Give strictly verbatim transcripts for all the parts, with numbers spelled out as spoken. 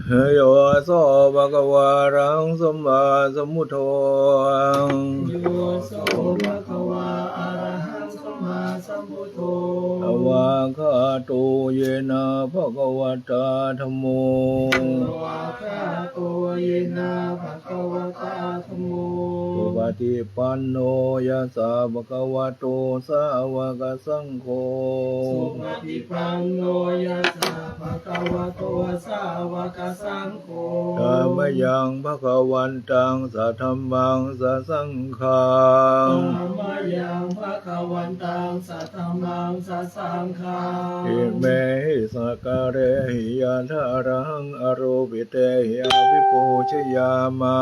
Yo so bhagavā arahaṃ sammāsambuddho. Yo so bhagavā arahaṃ sammāsambuddho. Svākkhāto yena bhagavatā dhammo. Svākkhāto yena bhagavatā dhammo. Supaṭipanno yassa bhagavato sāvakasaṅgho. Supaṭipanno yassa bhagavato sāvakasaṅgho. Tammayaṃ bhagavantaṃ sadhammaṃ sasaṅghaṃ. Tammayaṃ bhagavantaṃ sadhammaṃ sasaṅghaṃ. Imehi sakkārehi yathārahaṃ ārūpitehi abhipūjayāma.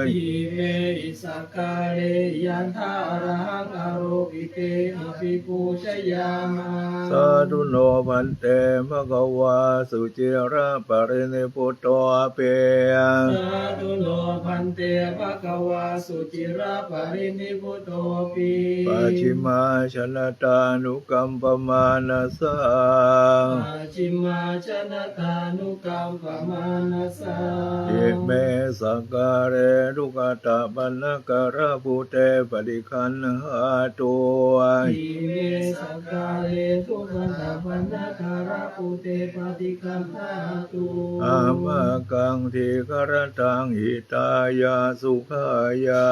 Imehi sakkārehi yathārahaṃ ārūpitehi abhipūjayāma. Sādhu no bhante bhagavā suciraparinibbutopi. Sādhu no bhante bhagavā suciraparinibbutopi. Pacchimājanatānukampamānasā. Pacchimājanatānukampamānasā. Ime sakkāre duggatapaṇṇākārabhūte paṭiggaṇhātu. Ime sakkāre duggatapaṇṇākārabhūte paṭiggaṇhātu. Amhākaṃ dīgharattaṃ hitāya sukhāya.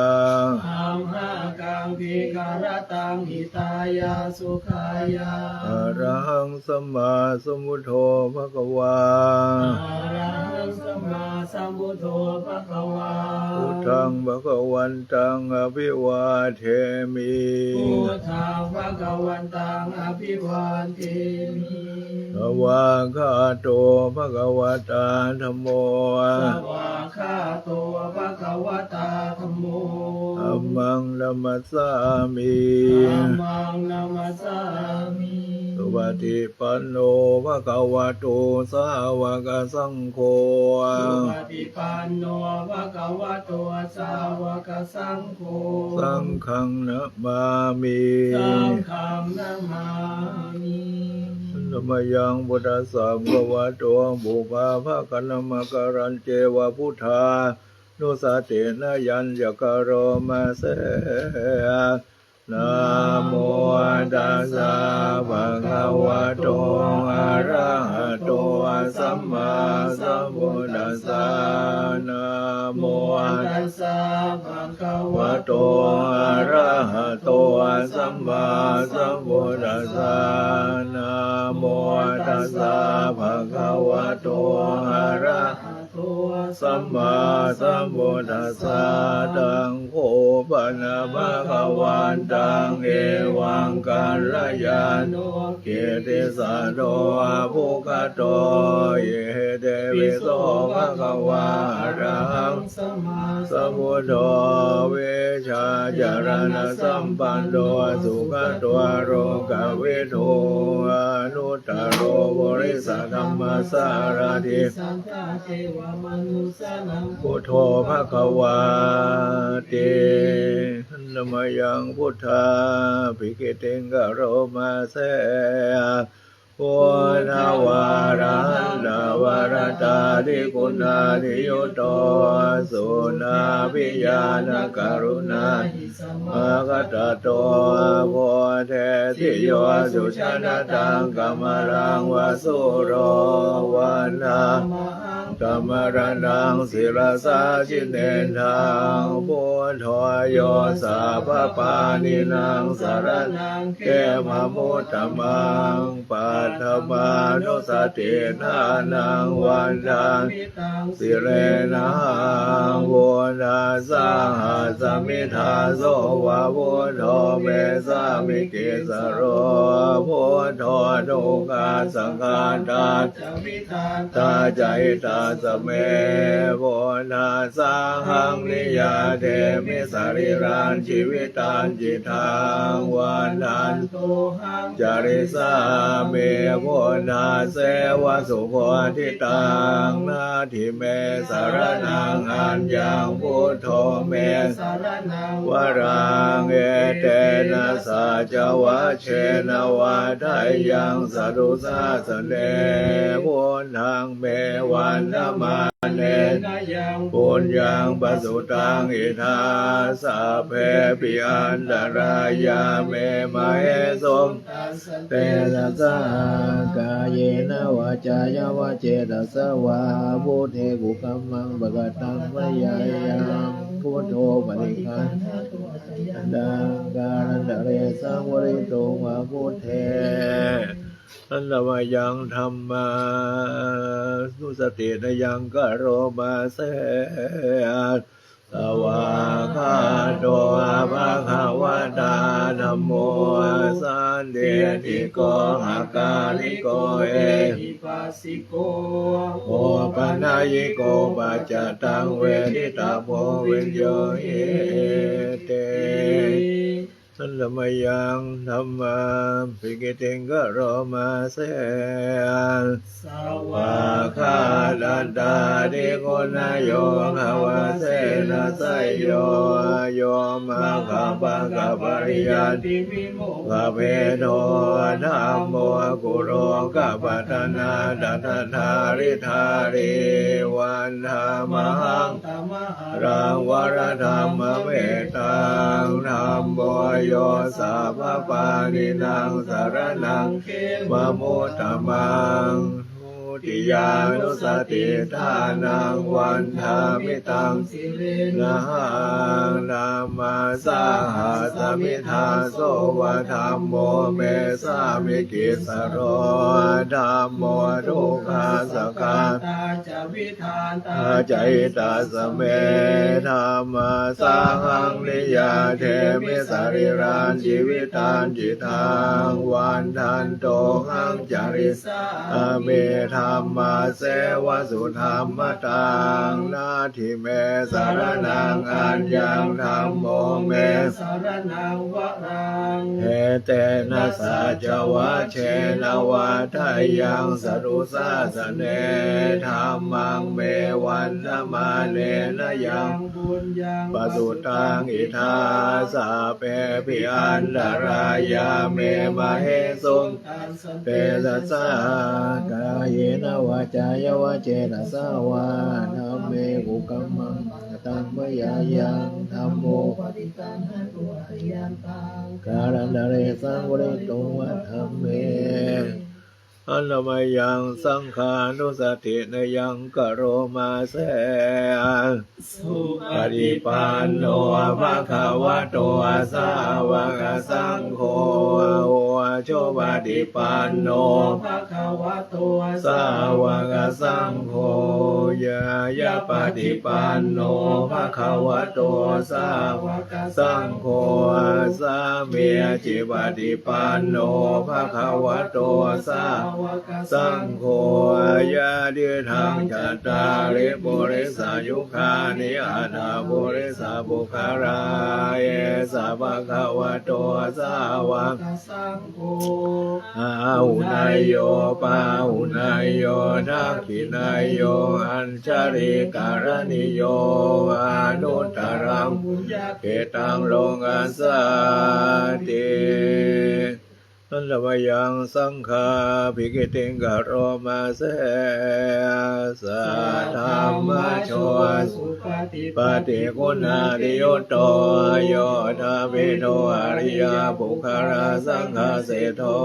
Amhākaṃ dīgharattaṃ hitāya sukhāya. Arahaṃ sammāsambuddho bhagavā. Arahaṃ sammāsambuddho bhagavā. Buddhaṃ bhagavantaṃ abhivādemi. Buddhaṃ bhagavantaṃ abhivādemi. Svākkhāto bhagavatā dhammo. Svākkhāto bhagavatā dhammo. Dhammaṃ namassāmi. Dhammaṃ namassāmi. Supaṭipanno bhagavato sāvakasaṅgho. Supaṭipanno bhagavato sāvakasaṅgho. Saṅghaṃ namāmi. Saṅghaṃ namāmi. Handa mayaṃ buddhassa bhagavato pubbabhāganamakārañceva buddhānussatinayañca karoma se. Namo tassa bhagavato arahato sammāsambuddhassa. Namo tassa bhagavato arahato sammāsambuddhassa. Namo tassa bhagavato arahato sammāsambuddhassa. Taṃ kho pana bhagavantaṃ evaṃ kalyāṇo kittisaddo abbhuggato. Itipi so bhagavā arahaṃ sammāsambuddho vijjācaraṇasampanno sugato lokavidū anuttaro purisadammasārathi satthā devamanussānaṃ buddho bhagavāti. Handa mayaṃ buddhābhigītiṃ karoma se. Buddhavārahantavaratādiguṇābhiyutto guṇābhiñāṇakarunāhi samāgatatto bodhesi yo sujanataṃ kamalaṃ va sūro vandāma haṃ tamaraṇaṃ sirasā jinendaṃ. Buddho yo sabbapāṇīnaṃ saraṇaṃ khemamuttamaṃ paṭhamānussatiṭṭhānaṃ vandāmi taṃ sirenahaṃ. Buddhassāhasmi dāso va buddho me sāmikissaro buddho dukkhassa ghātā ca vidhātā ca hitassa me. Buddhassāhaṃ niyyādemi sarīrañjīvitañcidaṃ vandantohaṃ carissāmi buddhasseva subodhitaṃ. Natthi me saraṇaṃ aññaṃ buddho me saraṇaṃ varaṃ etena saccavajjena vaḍḍheyyaṃ satthu sāsane. Buddhaṃ me van vandamānena yaṃ puññaṃ pasutaṃ idha, sabbepi antarāyā me māhesuṃ tassa tejasā. Kāyena vācāya va cetasā vā, buddhe kukammaṃ pakataṃ mayā yaṃ, buddho paṭiggaṇhatu accayantaṃ, kālantare saṃvarituṃ va buddhe. Handa mayaṃ dhammānussatinayaṃ karoma se. Svākkhāto bhagavatā dhammo, sandiṭṭhiko akāliko ehipassiko, opanayiko paccattaṃ veditabbo viññūhīti. Handa mayaṃ dhammābhigītiṃ karoma se. Svākkhātatādiguṇayogavasena seyyo, yo maggapākapariyattivimokkhabhedo, dhammo kulokapatanā tadadhāridhārī, vandāmahaṃ tamaharaṃ varadhammametaṃ. Dhammo yo sabbapāṇīnaṃ saraṇaṃ khemamuttamaṃ, dutiyānussatiṭṭhānaṃ vandāmi taṃ sirenahaṃ. Dhammassāhasmi dāso va, dhammo me sāmikissaro, dhammo dukkhassa ghātā ca vidhātā ca hitassa me. Dhammassāhaṃ niyyādemi sarīrañjīvitañcidaṃ, vandantohaṃ carissāmi dhammasseva sudhammataṃ. Natthi me saraṇaṃ aññaṃ, dhammo me saraṇaṃ varaṃ, etena saccavajjena vaḍḍheyyaṃ satthu sāsane. Dhammaṃ me vandamānena yaṃ puññaṃ pasutaṃ idha, sabbepi antarāyā me māhesuṃ tassa tejasā. Kāyena vācāya va cetasā vā, dhamme kukammaṃ pakataṃ mayā yaṃ, dhammo paṭiggaṇhatu accayantaṃ, kālantare saṃvarituṃ va dhamme. Handa mayaṃ saṅghānussatinayaṃ karoma se. Supaṭipanno bhagavato sāvakasaṅgho, ujupaṭipanno bhagavato sāvakasaṅgho, ñāyapaṭipanno bhagavato sāvakasaṅgho, sāmīcipaṭipanno bhagavato sāvakasaṅgho, yadidaṃ cattāri purisayugāni aṭṭha purisapuggalā, esa bhagavato sāvakasaṅgho, āhuneyyo pāhuneyyo dakkhiṇeyyo añjalikaraṇīyo, anuttaraṃ puññakkhettaṃ lokassāti. Handa mayaṃ saṅghābhigītiṃ karoma se. Saddhammajo supaṭipattiguṇādiyutto, yoṭṭhabbidho ariyapuggalā, saṅghaseṭṭho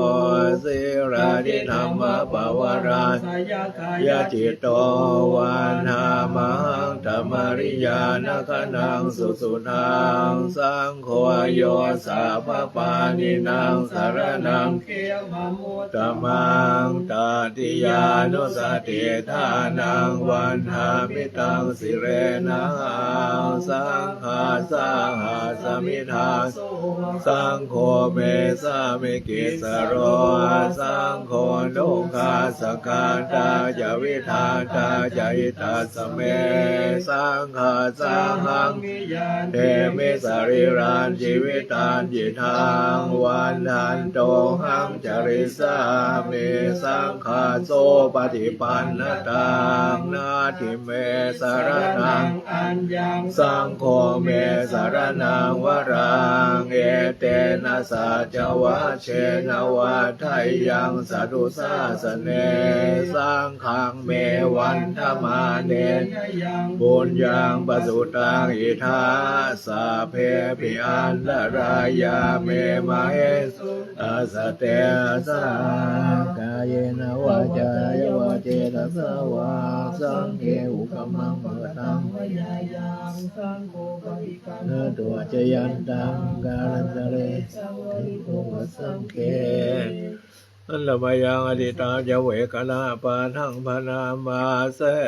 sīlādidhammapavarā, seyyathāya citto vandāmahaṃ tamariyāna gaṇaṃ susuddhaṃ. Saṅgho yo sabbapāṇīnaṃ saraṇaṃ khemamuttamaṃ, tatiyānussatiṭṭhānaṃ vandāmi taṃ sirenahaṃ. Saṅghassāhasmi dāso va, saṅgho me sāmikissaro, saṅgho dukkhassa ghātā ca vidhātā ca hitassa me. Saṅghassāhaṃ niyyādemi sarīrañjīvitañcidaṃ, vandantohaṃ carissāmi saṅghassopaṭipannatā natthi me saraṇaṃ aññaṃ, saṅgho me saraṇaṃ varaṃ, etena saccavajjena vaḍḍheyyaṃ satthu sāsane. Saṅghaṃ me vandamānena yaṃ puññaṃ pasutaṃ idha, sabbepi antarāyā me māhesuṃ tassa tejasā. Kāyena vācāya va cetasā vā, saṅghe kukammaṃ pakataṃ mayā yaṃ, saṅgho paṭiggaṇhatu accayantaṃ, kālantare saṃvarituṃ va saṅghe. Handa mayaṃ ādittāya veghanapānaṃ bhaṇāma se.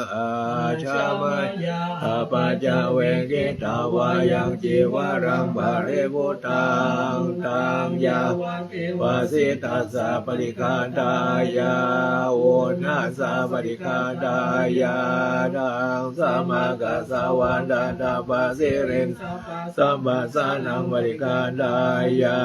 Ajja mayā apaccavekkhitvā yaṃ cīvaraṃ paribhuttaṃ, taṃ yāvadeva sītassa paṭighātāya, uṇhassa paṭighātāya, ḍaṃsamakasavātātapasiriṃsapasamphassānaṃ paṭighātāya,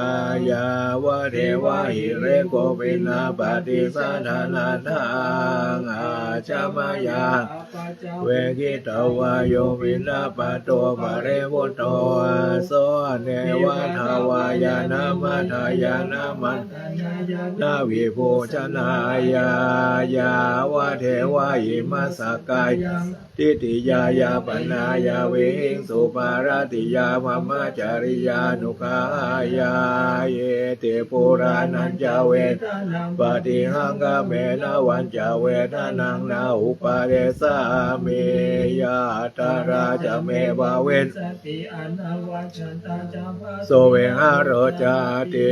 yāvadeva hirikopinapaṭicchādanatthaṃ. Ajja mayā apaccavekkhitvā yo piṇḍapāto paribhutto, so neva davāya na madāya na maṇḍanāya na vibhūsanāya, yāvadeva imassa kāyassa ṭhitiyā yāpanāya vihiṃsuparatiyā brahmacariyānuggahāya, iti purāṇañca vedanaṃ paṭihaṅkhāmi, navañca vedanaṃ na uppādessāmi, yātrā ca me bhavissati anavajjatā ca phāsuvihāro cāti.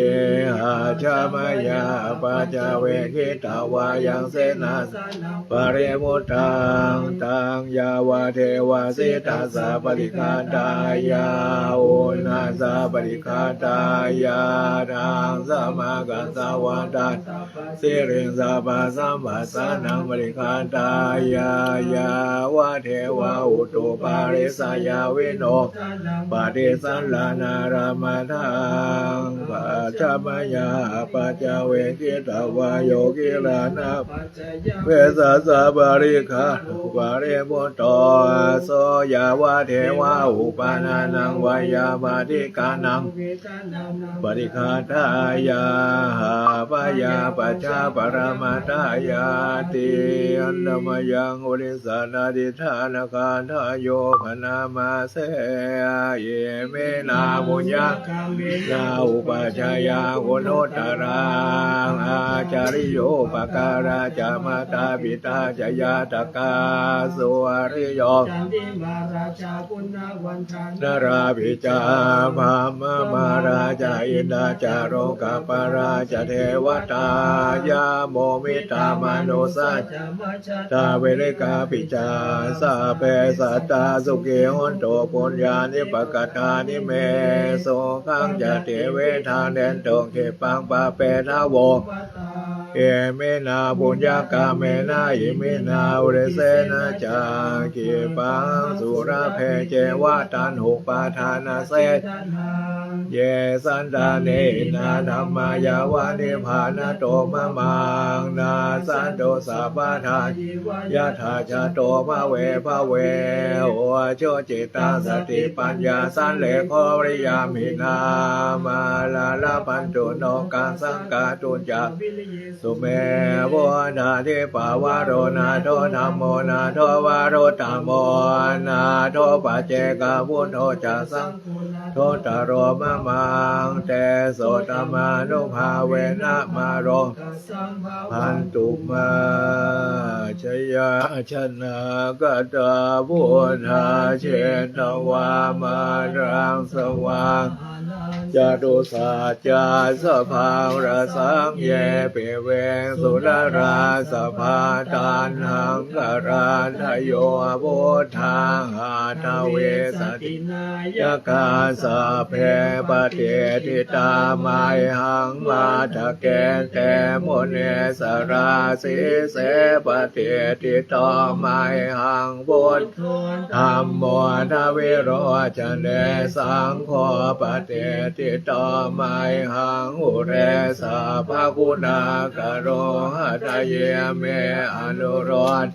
Ajja mayā apaccavekkhitvā yaṃ senāsanaṃ paribhuttaṃ, taṃ yāvadeva sītassa paṭighātāya, uṇhassa paṭighātāya, ḍaṃsamakasavātātapasiriṃsapasamphassānaṃ paṭighātāya, yāvadeva utuparissayavinodanaṃ paṭisallānārāmatthaṃ. Ajja mayā apaccavekkhitvā yo gilānapaccayabhesajjaparittaṃ, paribhutto, so yāvadeva uppannānaṃ veyyābādhikānaṃ paṭighātāya, abyāpajjhaparamatāyāti. Handa mayaṃ uḷissānādidānagāthāyo bhaṇāma se. Iminā puññakammena upajjhāyā guṇuttarā, ācariyūpakārā ca mātā pitā ca ñātakā, suriyo candimā rājā guṇavantā narāpi ca, brahmamārā ca indā ca lokapālā ca devatā, yamo mittā manussā ca majjhattā verikāpi ca, sabbe sattā sukhī hontu puññāni pakatāni me, sukhañca tividhaṃ dentu khippaṃ pāpetha vo. Iminā puññakammena iminā uddissena ca, khippāhaṃ sulabhe ceva taṇhupādānachedanaṃ, ye santāne hinā dhammā yāva nibbānato mamaṃ, nassantu sabbadā yeva yattha jāto bhave bhave, ujucittaṃ satipaññā sallekho viriyamhinā, mārā labhantu nokāsaṃ kātuñca viriyesu me. Buddhādhipavaro nātho dhammo nātho varuttamo, nātho paccekabuddho ca saṅ- gho nāthottaro mamaṃ, tesottamānubhāvena mārokāsaṃ bhavantu mā. Jayāsanāgatā buddhā jetvā māraṃ savā- catusaccāsabhaṃ rasaṃ ye piviṃsu narāsabhā. Taṇhaṅkarādayo buddhā aṭṭhavīsati nāyakā, sabbe patiṭṭhitā mayhaṃ matthake te munissarā. Sīse patiṭṭhito mayhaṃ buddho dhammo dvilocane, saṅgho patiṭṭhito ṭhito mayhaṃ ure sabbaguṇākaro. Hadaye me anurud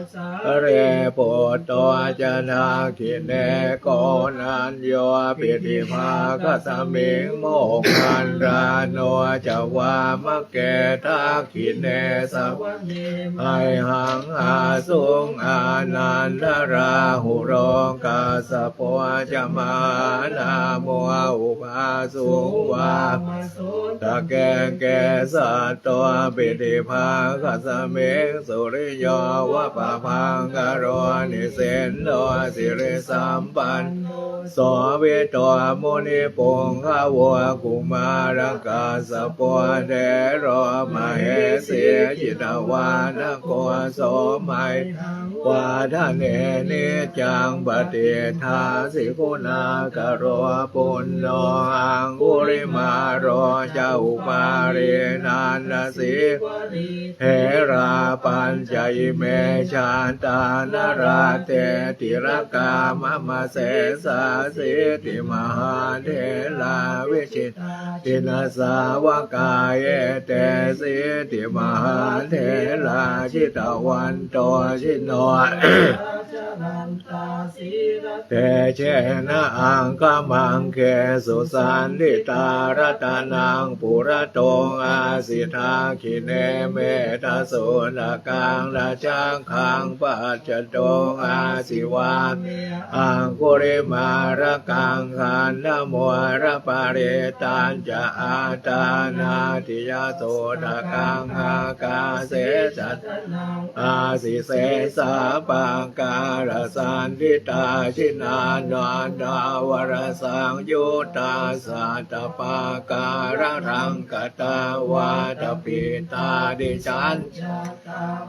Sariputto ca dakkhiṇe, Koṇḍañño piṭṭhibhāgasmiṃ, Moggallāno ca vāmake. Dakkhiṇe savane mayhaṃ āsuṃ Ānandarāhulo, Kassapo ca Mahānāmo ubhāsuṃ vāma sotake. Kesato piṭṭhibhāgasmiṃ, Suriyo va pabhaṅkaro, Nisinno sirisampanno, Sobhito munipuṅgavo. Kumārakassapo thero, Mahesī cittavādako, So may haṃ vadane niccaṃ, patiṭṭhāsi guṇākaro. Puṇṇo aṅgulimālo ca, Upālī nandasīvalī, therā pañca ime jātā, nalāṭe tilakā mama. Sesāsīti mahātherā, vijitā jinasāvakā, etesīti mahātherā, jitavanto jinorasā, jalantā sīlatejena, aṅgamaṅgesu saṇṭhitā. Ratanaṃ purato āsi, dakkhiṇe mettasuttakaṃ, dhajaggaṃ pacchato āsi, vāme aṅgulimālakaṃ. Khandhamoraparittañca, āṭānāṭiyasuttakaṃ, ākāse chadanaṃ āsi, sesā pākārasaṇṭhitā. Jinā naṇḍavarasaṃyuttā, sattappākāralaṅkatā, vātapittādisañ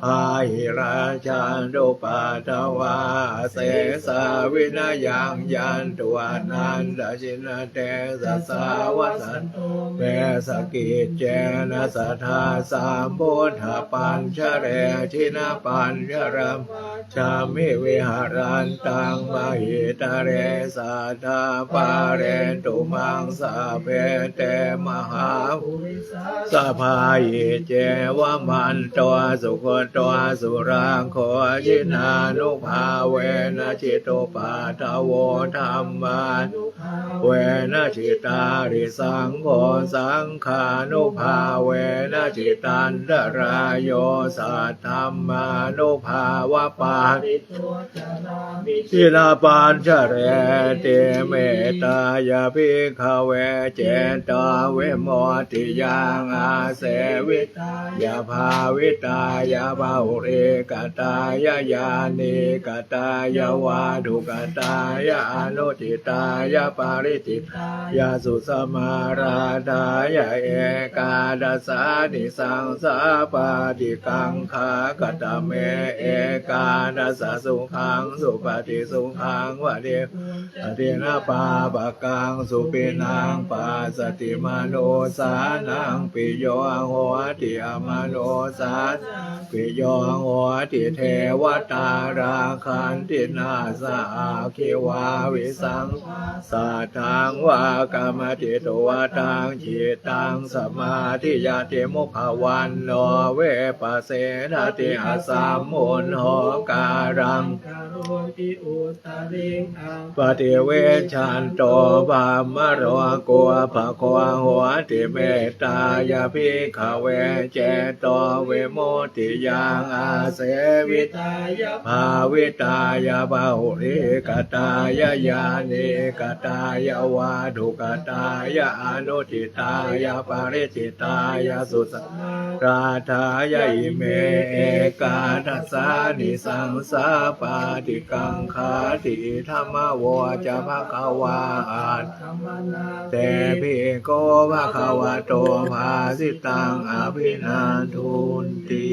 bāhirajjhattupaddavā, asesā vinayaṃ yantu, anantajinatejasā. Vasanto me sakiccena, sadā sambuddhapañjare. Jinapañjaramaj jhamhi, viharantaṃ mahītale, sadā pālentu maṃ sabbe, te mahāpurisāsabhā. Iccevamanto sugutto surakkho, jinānubhāvena jitupaddavo, dhammānu bhāvena jitārisaṅgho, saṅghānubhāvena jitantarāyo, saddhammānubhāvapālito carāmi jinapañjareti. Mettāya bhikkhave cetovimuttiyā, āsevitāya bhāvitāya bahulīkatāya yānīkatāya vatthukatāya anucittāya paricitāya susamārādhāya ekādasānisaṃsā pāṭikaṅkhā. Katame ekādasa? Sukhaṃ supati, sukhaṃ paṭibujjhati, na pāpakaṃ supinaṃ passati, manussānaṃ piyo hoti, amanussānaṃ piyo hoti, devatā rakkhanti, nāssa aggi vā visaṃ vā satthaṃ vā kamati, tuvaṭaṃ cittaṃ samādhiyati, mukhavaṇṇo vippasīdati, asammuḷho kālaṃ karoti, uttariṃ aṃ paṭivijjhanto brahmalokūpago hoti. Mettāya bhikkhave cetovimuttiyā, āsevitāya bhāvitāya bahulīkatāya yānīkatāya vatthukatāya anucittāya paricitāya susamārādhāya ime ekādasānisaṃsā pāṭikaṅkhāti. Idamavoca bhagavā. Attamanā te bhikkhū bhagavato bhāsitaṃ abhinandunti.